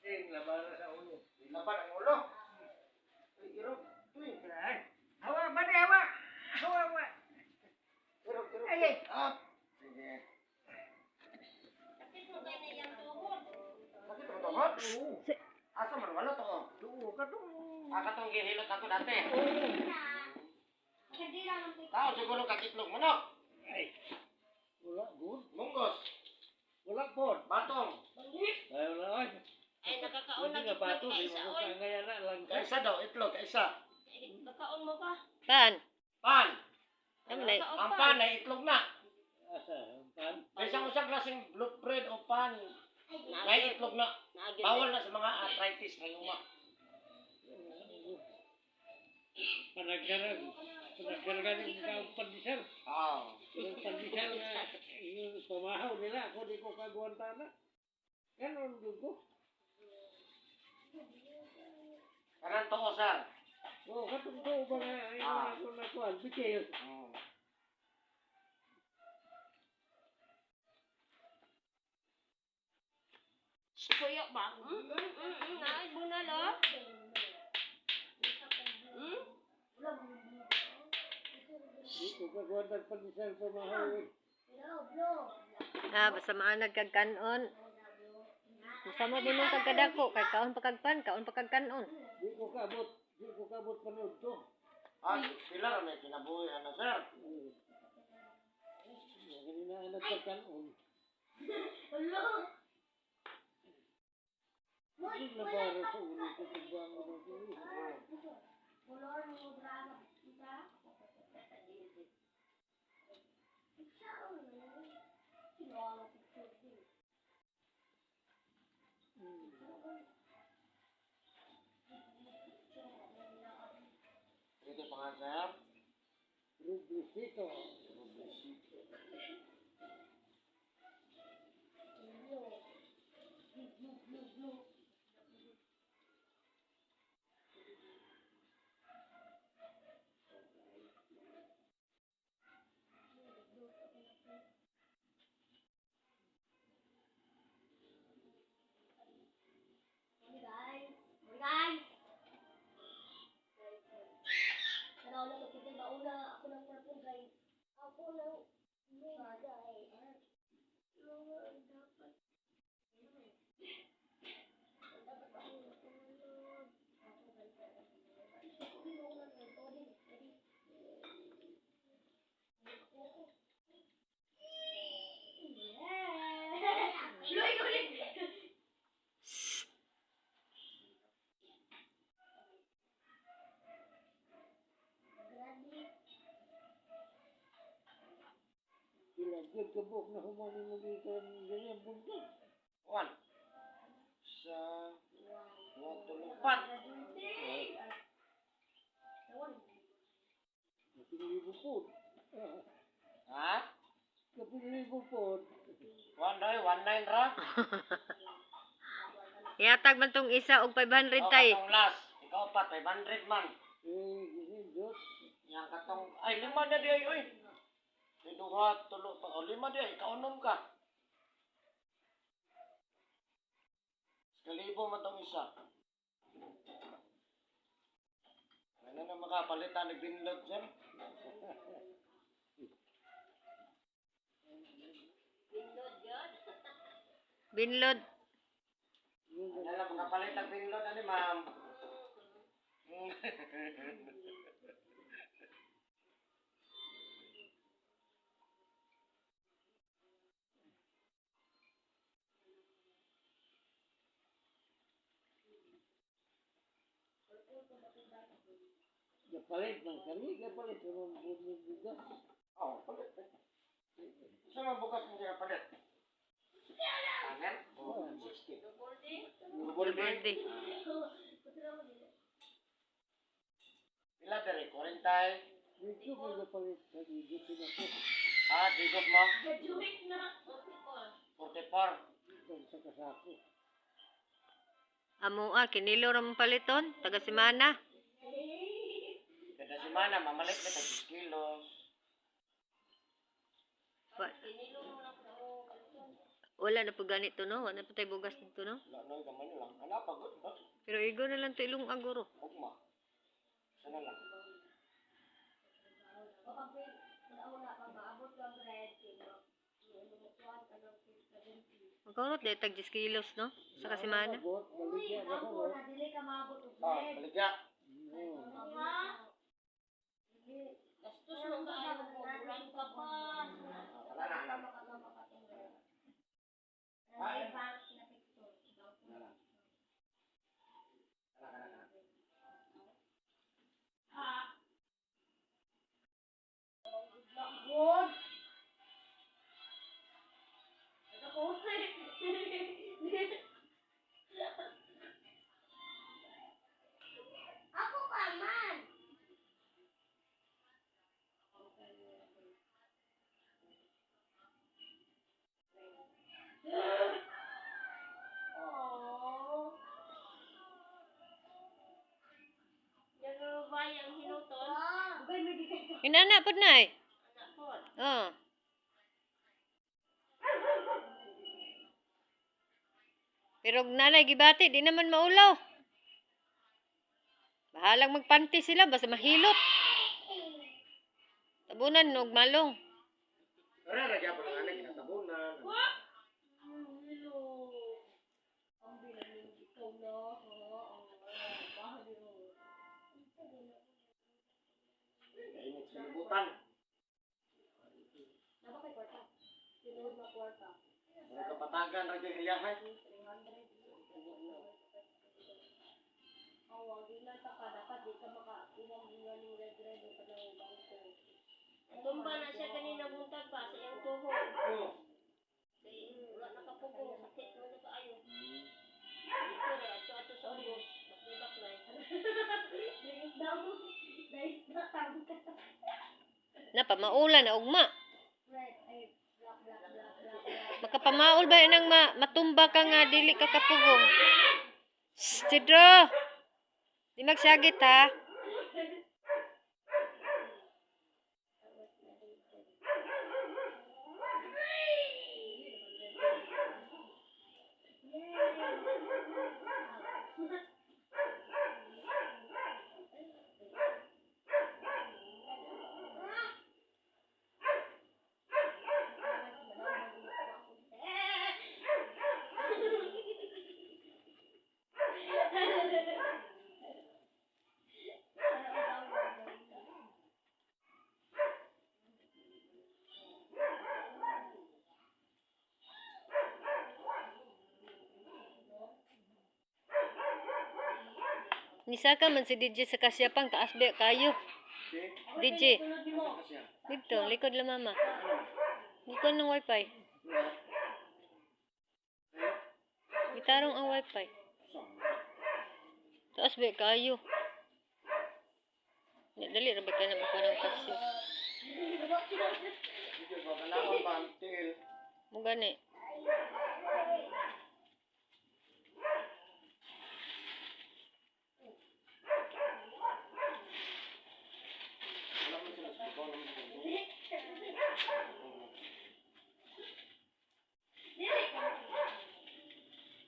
Eh, laban na sa ulo. Laban ang ulo. Ay, irog. Uy, Ay, hawa ba ni hawa? Hawa ba? irog, irog. Ay, ay. Up. Sige. Sakit mo kay na iyang tuhod. Sakit mo tuhod? Oo. Asa man wala to? Tuo ka to. Ah, katong gihilot ako dati. Hindi lang ang pik. Tao siguro kakitlog manok. Ay. Wala good. Munggos, Wala pod. batong. Ay, wala ay. Ay, nakakaon Hindi na nga bato, itlog di kay isa mo oy. kaya na lang. Kaisa daw, itlog, kaisa. Kakaon mo pa. Pan. Pan. Ano na? Ang pan ay itlog na. Asa, ang pan. Isang usang klaseng blue bread o pan. May itlog na. Bawal na sa mga arthritis rayuma. Panagkarag. Panagkarag ng pandesal. Ah. Yung pandesal nga, yung pamahaw nila, ako di ko kagwanta na. Ganon yun ko. Kanan to, sir. Oo, katong to ba nga, ay ako nakuhan, bikil. Kuya ba? Naay bunal oh. Di ko kagwanta pandesal pamahaw. Eh. Ah, basta maanag kag kanon. Masama din mong kagkadako kay kaon pa kag pan, kaon pa kag kanon. Di ko kaabot panood to. Ah, pila ra may kinabuhi ano, sir? Oo. Ganina ang nagpagkanon. Hindi na para sa ulo ko pagbangon ako. Ito pa nga, sir. Rublisito. Guys. Tanaw na to kita bauna ako ng purple guys. Ako ng blue guys. Dapat dapat ako natulog. Yeah. Luy, luy. Ilagyan ka buok na humani mo dito ang ganyan bundok. One. Sa one, tulo, pat. Kapilibo po. Ha? Kapilibo po. One daw, 19 ra. Ihatag man tong isa og 500 Oh, tay. katong last. Ikaw pa, 500 man. Eh, ganyan, Diyos. Yang katong, ay, lima na di ay, oy. Di duha, tulo, pa. O, lima di ay, kaunom ka. Kalibo man tong isa. Ano na makapalitan ni Binlod, sir? Binlod. Ano na makapalit ang Binlod, ani ma'am? Kapalit ng kami, kapalit ng bundok bugas. Oh, palit. Isa man bukas hindi ka palit. Amen? Oh, 60. Double D. Birthday. Pila dere? 40. Dito ko kapalit sa dito sila ko. Ah, digos mo? Graduate na. 44. Sa kasako. Amo ah, kinilo ra mong paliton, taga semana. Kada semana, mamalit na tag 10 kilos. Wa- Wala na po ganito, no? Wala na po tayo bugas nito, no? Wala na, gamay na lang. Ana, pagod ba? Pero igo na lang to ilong aguro. Ugma. Sana lang. Magkaurot dahil tag 10 kilos, no? Sa kasimana. Abot, baligya na ko. Ah, baligya. Gastos mo kaayo ko, bulan ka pa. Wala na, wala na. Ah, eh. Wala na. Wala, wala, wala. God. Ako. Ako pa man. Oh. Nagabay ang hinuton. Inana po na eh. Anak po. Oh. Pero og nanay gibati, di naman maulaw. Bahalang magpanti sila, basta mahilot. Tabunan og malong. Wala na, gyapon ang anak, ginatabunan. Ang bilang ikaw na. Oo. Kainit sa libutan. Dapat kay kwarta. Tinuod na kwarta. Mga kapatagan, ra gyud iyahay. 300. Awa, ginata ka. Dapat di ka maka-iwang gingaling red-red o kanang bangko. Tumba na siya kanina buntag pa sa iyang tuhod. Oh. Kay wala nakapugong sakit mo na kaayo. Dito ra ato ato sa ubos. Baklay baklay. Dais daw. Dais na tangka. Napamaula na ugma. Red, ay, black, black, black, black, black. Makapamaol ba yan ang matumba ka nga dili ka kapugong? Shh, Sidro! Di magsagit ha. Nisaka man si DJ sa kasyapang taas ba kayo. Si? DJ, Asa ka siya? dito, likod la mama. Likod ng wifi. Wala. Eh? Gitarong ang wifi. Sa? Taas ba kayo. Dali ra ba ka na makuha ng kasyo. Video ba kanaon ba ang tiil? Mo gani. Wala man sila sa babaw naman sila.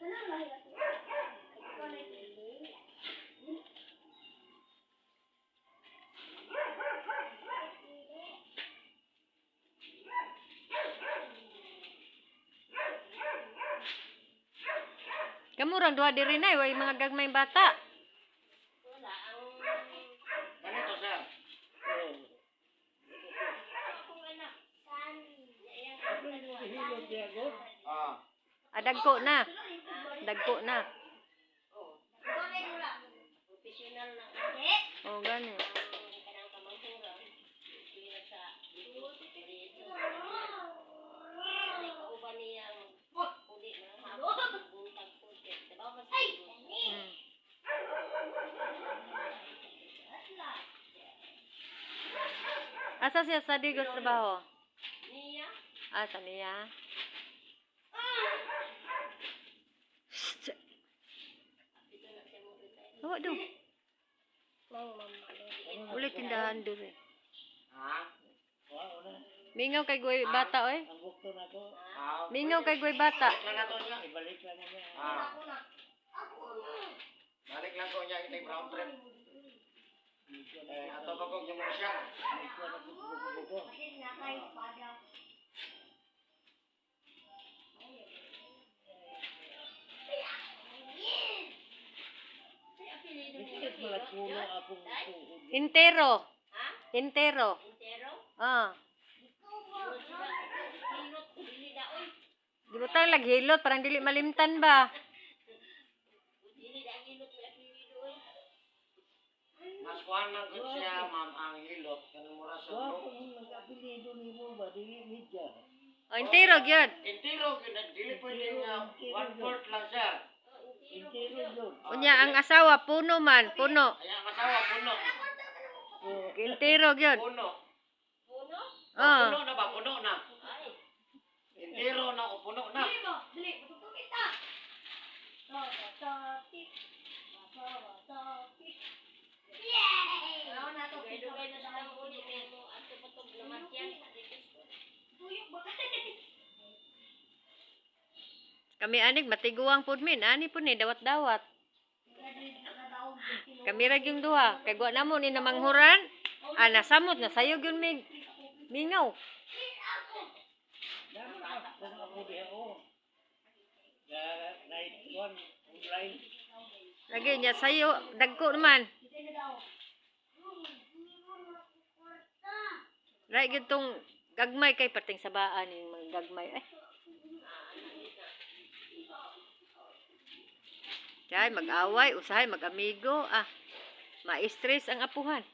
Ano lahi ako? Ikaw na pili. Kamurang duha diri nay way mga gagmay bata. Wala ang Ganito, sir. akong anak. Iyang akong anak. Hilot niya ko. Ah. Ah, dagko na. Dagko na. Oh. Professional na. Oh, gani. Ang kanang kamanghuran. Pira sa dito. Ay kauban niya ang uli ng hapon buntag po. Diba ba sa Asa siya sa Digos trabaho? Niya? Ah, sa niya. Shh. Oh, do. Uli tindahan diri. Ha? Wow, na. Mingaw kay goy bata oy. Ang bukto na to. Ah, Mingaw kay goy bata. Balik lang na to niya. Ibalik lang niya. Ah. Balik lang ko niya itay brown trip. Eh, ato pa kong yung siya. Buko. Dikit malagpuno akong tuhod. Entero. Entero. Entero? Ah. Hilot, dili da oy. Gibutang laghilot parang dili malimtan ba. Dili da hilot may apelyido oy. Mas kuhan lang gud siya, ma'am, ang hilot. Kanang mura sa Wa blue. kung nag-apelyido nimo ba dili media. O entero gyud. Entero, gyud, dili pwede nga 1/4 lang, sir. Entero yun. Unya ang asawa puno man, puno. Ay, ang asawa, puno. Entero gyud. Puno. Puno? Ah. Puno na ba? Puno na. Ay. Entero na o puno na. Dili, matutukit ta. Yay! Dugay-dugay na silang uli kay mo ato pa tog namatyan sa dito. Tuyok ba? Kami anig matiguang pud min, ani pud ni dawat-dawat. Kami ra gyung duha, kay wa namo ni namanghuran. Ah, nasamot na sayo gyud mig mingaw. Dama kung ako diha o. Da night one online. Lagi niya sayo dagko naman. Right gyud tong gagmay kay perting sabaan yung mga gagmay eh. Kay mag-away, usahay mag-amigo, ah. Ma-stress ang apuhan.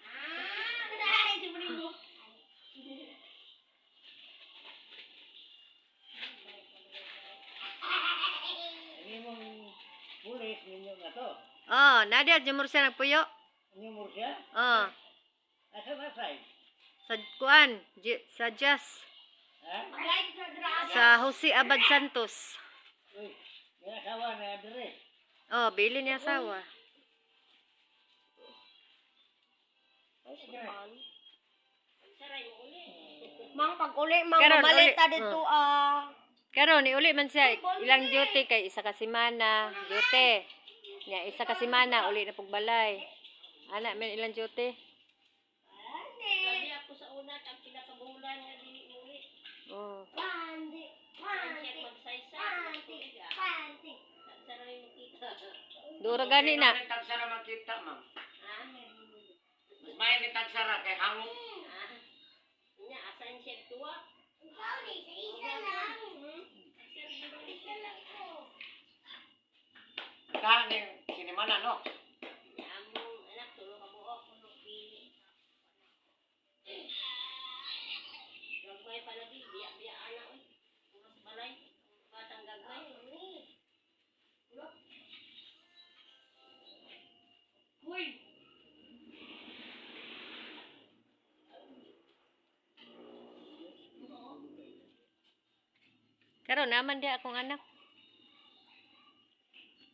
Ang imong pulis ninyo na to. Oh, Nadia jumur siya nagpuyo. Ang imong siya? Oh, Asa na side? sa kuan, sa Jazz, Ha? sa Jose Abad Santos. Uy, may asawa na dire. Oh, bili niya asawa. Saray mo uli. Mang pag-uli, mang Karon, mamalit uli. ta dito ah. Karon iuli man siya ilang duty kay isa ka semana, duty. Nya isa ka semana uli na pugbalay. Ana man ilang duty. Labi ako sa una ang pinakabulan nga dili mo uli. Oh. Pandi, Siya magsaysay. panti, panti. Saray mo kita. Duro gani na. Mas tagsara makita, ma'am. Ha? Mas may ni tagsara kay hangop. Ha? Nya asan siya tuwa? Ikaw ni, sa isa lang. Isa lang ko. Ka ni sinimana no. Nya among anak tulo ka buok kuno pili. Gagmay pa lagi biya-biya ana oy. Puros balay. Batang gagmay. Uy! Karon naman dia akong anak.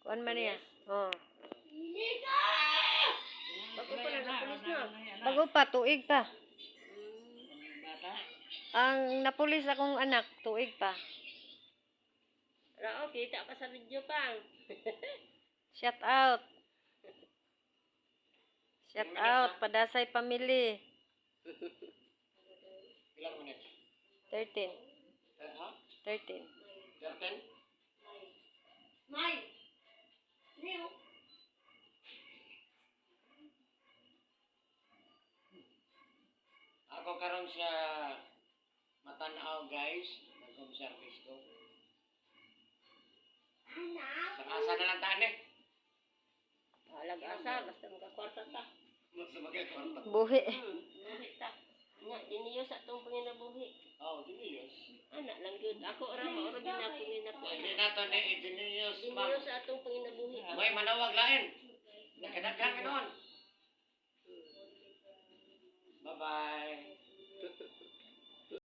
Kuan man niya. Oh. Bago pa na napulis na. Bago pa tuig pa. Bata. Ang napulis akong anak tuig pa. Rao, kita pa sa video pang. Shout out. Shout out Padasay family. Ilang minutes? 13. Eh, ha? 13. 13? May. Leo. Ako karon sa Matanaw guys, nag-home service ko. Anak. Sa asa na lang taan eh. Alag asa, basta magkakwarta ta. Mas magkakwarta. Buhi. Buhi ta. Nya, diniyo sa atong panginabuhi. Oh, diniyos. Anak lang gyud. Ako ra mauro din ako Hindi ginakuha. na to ni diniyos, ma'am. Diniyo sa atong panginabuhi. May manawag lain. Nagkadaghan ka noon. Bye-bye.